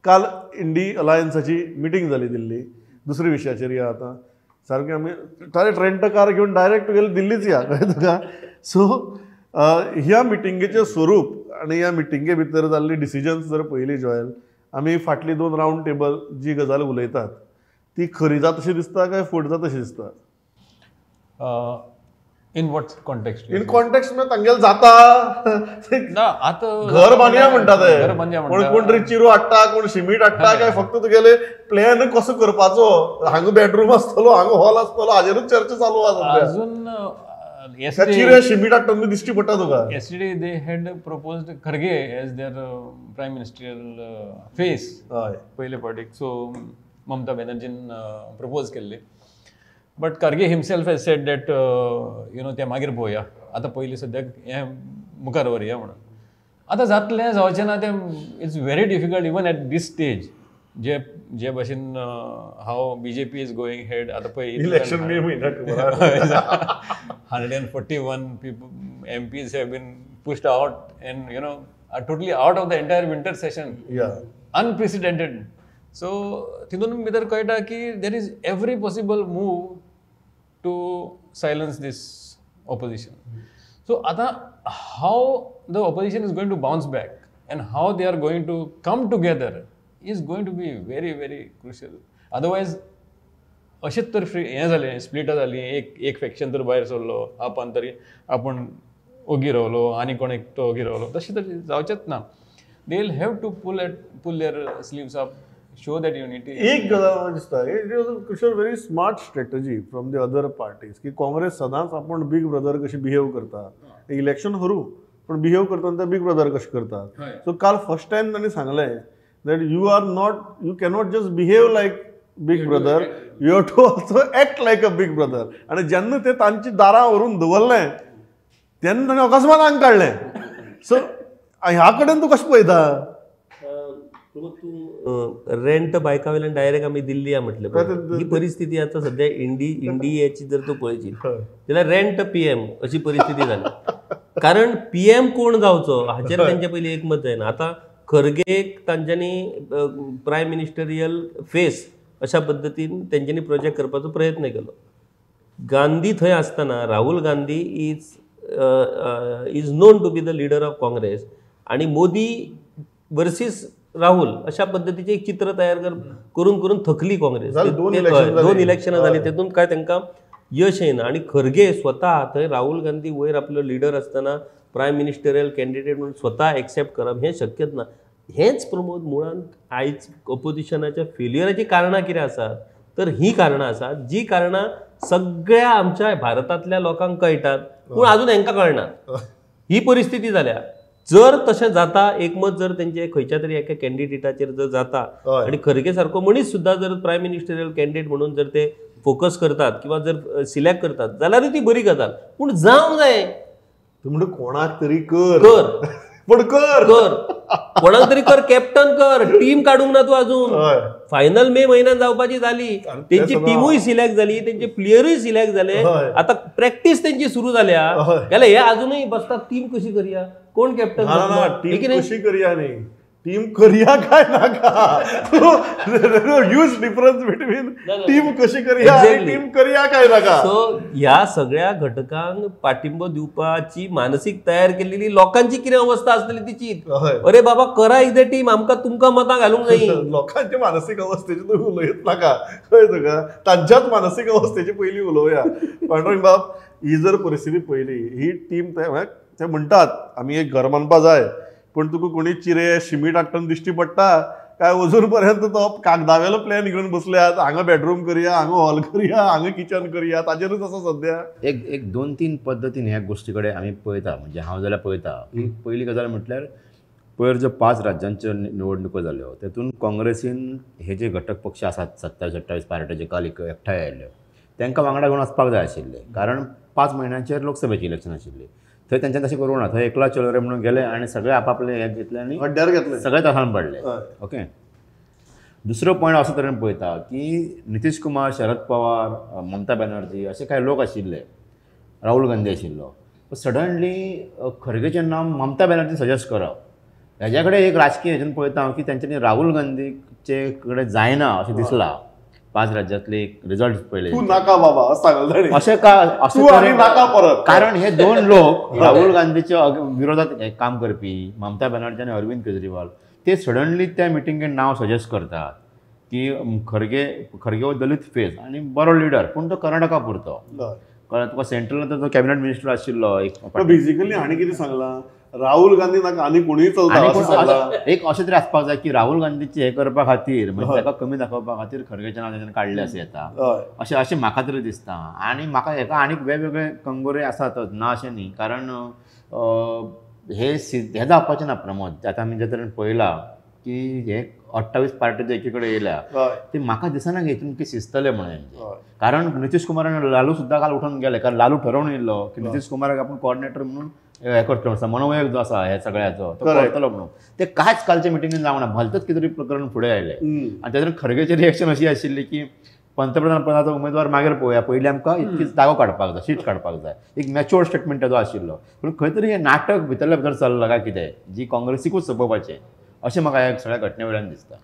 काल इंडी अलायन्साची मिटींग जाली दिल्ली, दुसऱ्या विशयाचेर या आतां सारकें आमी डायरेक्ट रेंट कार घेवन डायरेक्ट तुगेले दिल्लीच या, कळ्ळें तुका. सो ह्या मिटिंगेचें स्वरूप आनी ह्या मिटिंगे भितर जाल्ली डिसिजन्स जर पळयली जॉयल, आमी फाटली 2 रावंड टेबल जी गजाल उलयतात ती खरी जात अशी दिसता काय फट जात अशी दिसता? In what context? In context म्हळ्यार तांगेले जाता ना आतां घर बांदया म्हणटा ते, कोण कोण तरी चिरू हाडटा, कोण शिमीट हाडटा, काय फक्त तुगेले प्लॅन कसो करपाचो, हांगा बेडरूम आसतलो, हांगा हॉल आसतलो, हाजेरूच चर्चा चालू आसा अजून. चिरे शिमीट हाडटा दिश्टी पडटा तुका. Yesterday they had proposed Kharge as their prime ministerial face पयले फावटीक. सो ममता बॅनर्जीन प्रपोज केल्ले, but Kharge himself has said that you know ते मागीर पळोवया, आतां पयलीं सद्याक हें मुखार व्हरया म्हणून. आतां जातलें जावचें ना तें it's very difficult even at this stage. जे जे भशेन how B J P is going head आतां पळय इलेक्शन मे म्हयन्याक 141 people MPs have been pushed out and you know are totally out of the entire winter session. Unprecedented. So तितून भितर कळटा की there is every possible move to silence this opposition. So आतां how the opposition is going to bounce back and how they are going to come together is going to be very very crucial. Otherwise अशेंच तर free हें जालें, स्प्लिटां जालीं, एक एक faction तर भायर सरलो, आपान तरी आपूण ओगी रावलो आनी कोण एकटो ओगी रावलो, तशें तर जावचेंच ना. They will have to pull their sleeves up, show that unity. एक गजाल म्हाका दिसता, it is crucial very smart strategy from the other parties की काँग्रेस सदांच आपूण बीग ब्रदर कशी बिहेव करता, इलेक्शन हरू पण बिहेव करतना ते बीग ब्रदर कशें करता. सो काल फर्स्ट टायम तांणी सांगलें that you are not, you cannot just behave like big brother, you have to also act like a big brother. आनी जेन्ना ते तांची दारां व्हरून दवरलें तेन्ना ताणें अकस्मात आंग काडलें. सो ह्या कडेन तूं कशें पळयता? तूं रेंट बायका वयल्यान डायरेक्ट आमी दिल्ली म्हटलें, ही परिस्थिती आतां सद्या इंडियाची जर तूं पळयशी जाल्यार रेंट पीएम अशी परिस्थिती जाली. कारण पीएम कोण जावचो हाचेर तेंचे पयलीं एकमत जायना. आतां खरगेक तांच्यांनी प्रायम मिनिस्टरियल फेस अशा पद्दतीन तेंच्यांनी प्रोजेक्ट करपाचो प्रयत्न केलो. गांधी थंय आसतना Rahul Gandhi is known to be the leader of Congress आनी मोदी वर्सीस राहुल अशा पद्दतीचें एक चित्र तयार करून करून थकली काँग्रेस. 2 इलेक्शनां जालीं तेतून काय तांकां यश येना. आनी खरगे स्वता थंय राहुल गांधी वयर आपलो लिडर आसतना प्रायम मिनिस्टरियल कॅन्डिडेट म्हणून स्वता एक्सेप्ट करप हें शक्यच ना. हेंच प्रमोद मुळांत आयज ऑपोजिशनाच्या फेल्युअराचीं कारणां कितें आसात तर हीं कारणां आसात जी कारणां सगळ्या आमच्या भारतांतल्या लोकांक कळटात पूण अजून हेंकां कळना. ही परिस्थिती जाल्या. जर तशें जाता एकमत जर तेंचे खंयच्या तरी एका कॅन्डिडेटाचेर जर जाता आनी खरगे सारको मनीस सुद्दां जर प्रायम मिनिस्टरियल कॅन्डिडेट म्हणून जर ते फोकस करतात किंवा जर सिलेक्ट करतात जाल्यारूय ती बरी गजाल, पूण जावंक जाय. तूं म्हणटा कोणाक तरी कर, पण कर कर कोणाक तरी कर, कॅप्टन कर, टीम काडूंक ना तूं अजून. फायनल मे म्हयन्यान जावपाची जाली, तेंची टिमूय सिलेक्ट जाली, तेंचे प्लेयरूय सिलेक्ट जाले, आतां प्रॅक्टीस तेंची सुरू जाल्या जाल्यार हे अजुनूय बसतात टीम कशी करया, कोण कॅप्टन, टीम कशी करया न्ही, टीम करया काय नाका. ह्यूज डिफरन्स बिटवीन टीम कशी करया आनी टीम करया काय नाका. सो ह्या सगळ्या घटकांक पाठिंबो दिवपाची मानसीक तयार केलेली लोकांची कितें अवस्था आसतली तिची. अरे बाबा करा एकदां टीम, आमकां तुमकां मतां घालूंक जाय. लोकांच्या मानसीक अवस्थेची तूं उलयत नाका, कळ्ळें तुका, तांच्याच मानसीक अवस्थेची पयलीं उलोवया. पांडुरंग बाब, ही जर परिस्थिती पयली, ही टीम ते म्हणटात आमी एक घर बांदपा जाय, पूण तुका कोणी चिरे शिमीट हाडटना दिश्टी पडटा काय अजून पर्यंत तो कागदावेलो प्लॅन घेवन बसल्यात, हांगा बेडरूम करया, हांगा हॉल करया, हांगा किचन करया, ताजेरूच आसा सद्या. एक एक 2-3 पद्दतीन ह्या गोश्टी कडेन आमी पळयता, म्हणजे हांव जाल्यार पळयता. पयली गजाल म्हटल्यार पयर ज्यो 5 राज्यांच्यो निवडणुको जाल्यो तेतून काँग्रेसीन हे जे घटक पक्ष आसात 27-28 पार्ट्यो जे काल एकठांय आयिल्ल्यो तांकां वांगडा घेवन वचपाक जाय आशिल्लें, कारण 5 म्हयन्यांचेर लोकसभेचें इलेक्शन आशिल्लें. थंय तेंच्यान तशें करूंक ना, थंय एकला चलो रे म्हणून गेले आनी सगळे आपापले हें घेतले आनी हड्ड्यार घेतले, सगळे त्रासान पडले. ओके, दुसरो पॉयंट असो तरेन पळयता की नितीश कुमार, शरद पवार, ममता बॅनर्जी असे कांय लोक आशिल्ले, राहुल गांधी आशिल्लो, सडनली खरगेचें नांव ममता बॅनर्जी सजेस्ट करप हेज्या कडेन एक राजकीय हेतून पळयता हांव की तांच्यांनी राहुल गांधीचे कडेन जायना अशें दिसलां. 5 राज्यांतले रिजल्ट पळयले. तूं नाका बाबा सांगलें अशें का अशें नाका परत, कारण हे 2 लोक राहुल गांधीच्या विरोधात काम करपी ममता बॅनर्जी आनी अरविंद केजरीवाल ते सडनली त्या मिटिंगेन नांव सजेस्ट करतात की खरगे खरगे हो दलित फेस आनी बरो लिडर, पूण तो कर्नाटका पुरतो. कळ्ळें तुका? सेंट्रल तो कॅबिनेट मिनिस्टर आशिल्लो एक. बेसिकली हाणें कितें सांगलां, राहुल गांधी नाका आनी कोणूय चलता, एक अशें तरी आसपाक जाय की राहुल गांधीचे हें करपा खातीर म्हणजे ताका कमी दाखोवपा खातीर खरगेचें नांव तांच्यानी काडलें अशें येता, अशें अशें म्हाका तरी दिसता. आनी म्हाका हेका आनीक वेगवेगळे कंगोरे आसातच, ना अशें न्ही, कारण हे हें जावपाचें ना प्रमोद. आतां आमी जे तरेन पळयलां की हे 28 पार्टी जे एकी कडेन येयल्या ते म्हाका दिसना की हितून की शिजतले म्हणून. कारण नितीश कुमारान लालू सुद्दां काल उठून गेले, कारण लालू ठरोवन येयल्लो की नितीश कुमाराक आपूण कॉर्डिनेटर म्हणून हें करतलो, समन्वयक जो आसा ह्या सगळ्याचो तो करतलो म्हणून. ते कांयच कालच्या मिटिंगेन जावना, भलतच कितें तरी प्रकरण फुडें आयलें. आनी तेतून खरगेची रिएक्शन अशी आशिल्ली की पंतप्रधान पदाचो उमेदवार मागीर पळोवया, पयलीं आमकां इतकी जागो काडपाक जाय, सीट काडपाक जाय. एक मॅच्युअर स्टेटमेंट ताजो आशिल्लो. पूण खंय तरी हें नाटक भितरल्या भितर चल्लां काय कितें, जी काँग्रेसीकूच सोंपोवपाचें अशें म्हाका ह्या सगळ्या घटने वयल्यान दिसता.